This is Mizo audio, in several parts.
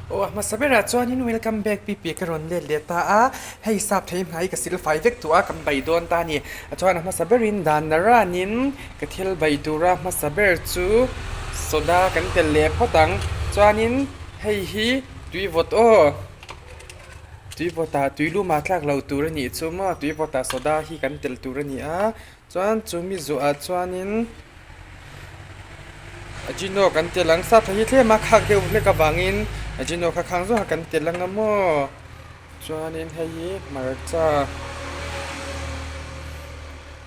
Aw a hmasa berah chuanin welcome back pipi ka rawn let leh ta a, hei sap thei hnai ka sil fai vek tawh a kan bai dawn ta a ni. Chuan a hmasa berin dan naranin ka thil bai tura hmasa ber chu soda kan tel leh phawt ang. Chuanin hei hi tui vawt aw tui vawtah tui lumah tlak lo tur a nih chu maw tui vawtah soda hi kan tel tur a ni a. Chuan chumi zuah chuanin Ajino kan tel ang sap hi tlem a khak deuh hlek avangin Ajino kha khang zawk a kan tel ang a maw chuanin hei hi hmarcha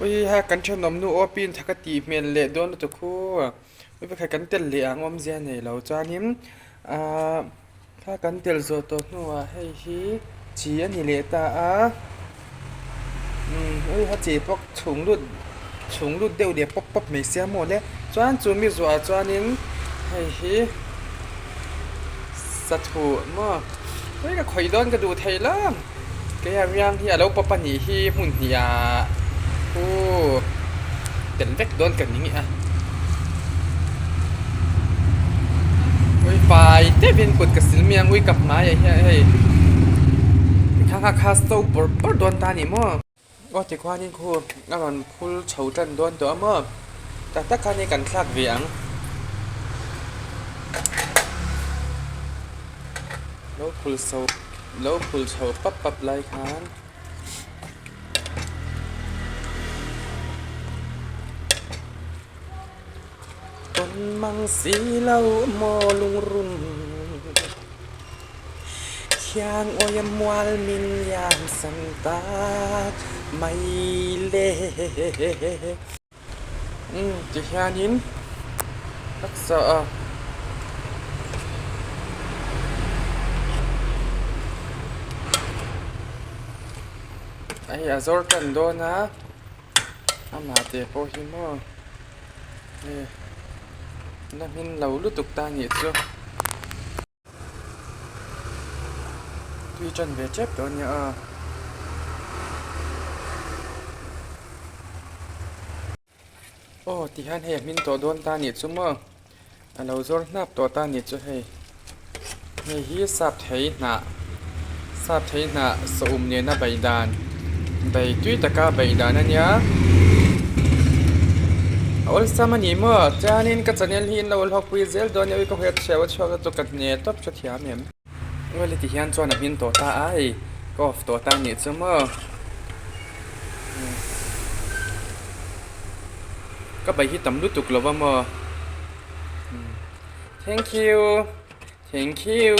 ui ha kan thenawm nu aw pin thak a tih hmel leh dawn lutuk khu ui pakhat kan tel leh ang awmzia nei lo chuanin ahh. Thla kan tel zawh tawh hnuah hei hi chi a ni leh ta a, umm hei a chi pawh chhung lut chhung lut deuh leh pawp pawp mai sia maw le chuan chu mi zuah chuanin hei hi sathu maw hei ka khawih dawn ka duh thei lo keia riang hi a lo pawp a nih hi hmun hnih ah uhh tel vek dawn ka ni a ui fai deuhin kut ka sil mai ang ui ka hmaiah hian hei tikhan kha kha so bawrh bawrh dawn ta a ni maw aw tikhuanin khu a rawn phul chho tan dawn tawh a maw tak tak khan hei kan thlak ve ang. Lo phul chho lo phul chho pap pap lai khan Tawn mang si lo maw lungrun Thiang awia mual min liam san tak mai le. Umm ti hianin taksa a hei a zawr tan dawn a amah te pawh hi maw hei la hmin lo lutuk ta anih chu. Tui tan ve tep tawh a nia a. Aw ti hian hei a hmin tawh dawn ta anih chu maw a lo zawr hnap tawh ta anih chu hei hei hi sap thei hnah sap thei hnah sawum nena bei dan bei tui taka bei dan a nia a awlsam a ni maw chuanin ka channel hi in lo hlawkpui zel dawn nia ui ka hawia chhiau a chhuak lutuk ka hne tawp hrethiam em. Well ti hian chuan a hmin tawh ta a hei ka off tawh ta anih chu maw ka bai hi tam lutuk lo va maw thank you thank you.